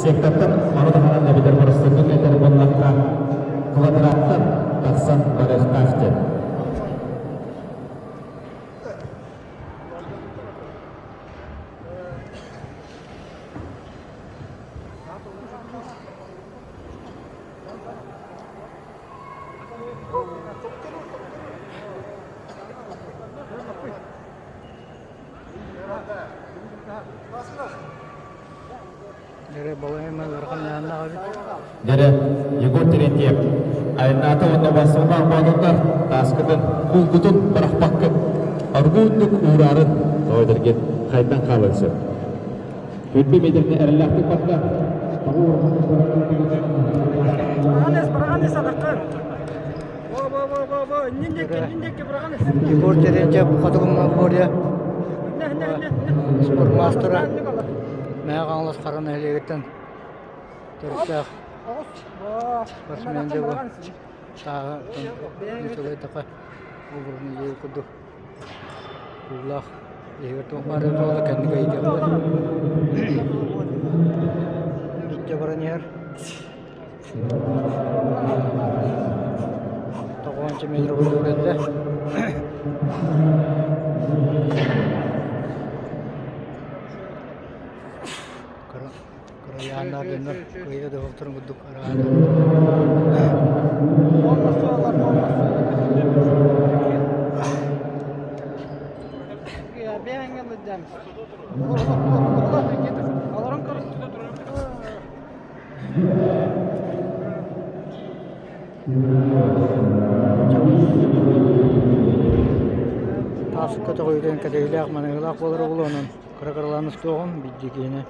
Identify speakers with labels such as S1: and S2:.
S1: Сектортан ону таһынан эбэтэр боростуойдук этэр буоллахха, квадраттан тахсан барыахтаах диэн. Дьэрэ, Егор Терентьев, айаннаата уонна бассалаах боотурдар тааскытын, кулгутун бырахпаккыт, оргуундук уураарын тоҕойдоргит хайдан хаалыан сөп. Үрдү метрини эрэллээхтик барда.
S2: Егор Терентьев Хотугу Монголия спорт маастара Мэҥэ Хаҥалас Хара нэһилиэгиттэн төрүттээх спортсмен дьэ сааһа нучалайтаха обургу курдук кууллаах иһигэр туох баар буолла кэнники ыйытыахпыт иччэ баран иһэр Тоҕуонча метр курдук кэллэ. Кыра кырайааннаах дьоннор кыайа да суохтарын курдук араана. Тааска көтөҕүүтүн кэтэһиилээх маныылаах буолар уолу онон кыра-кыралаан устуоҕум биирдии киһини.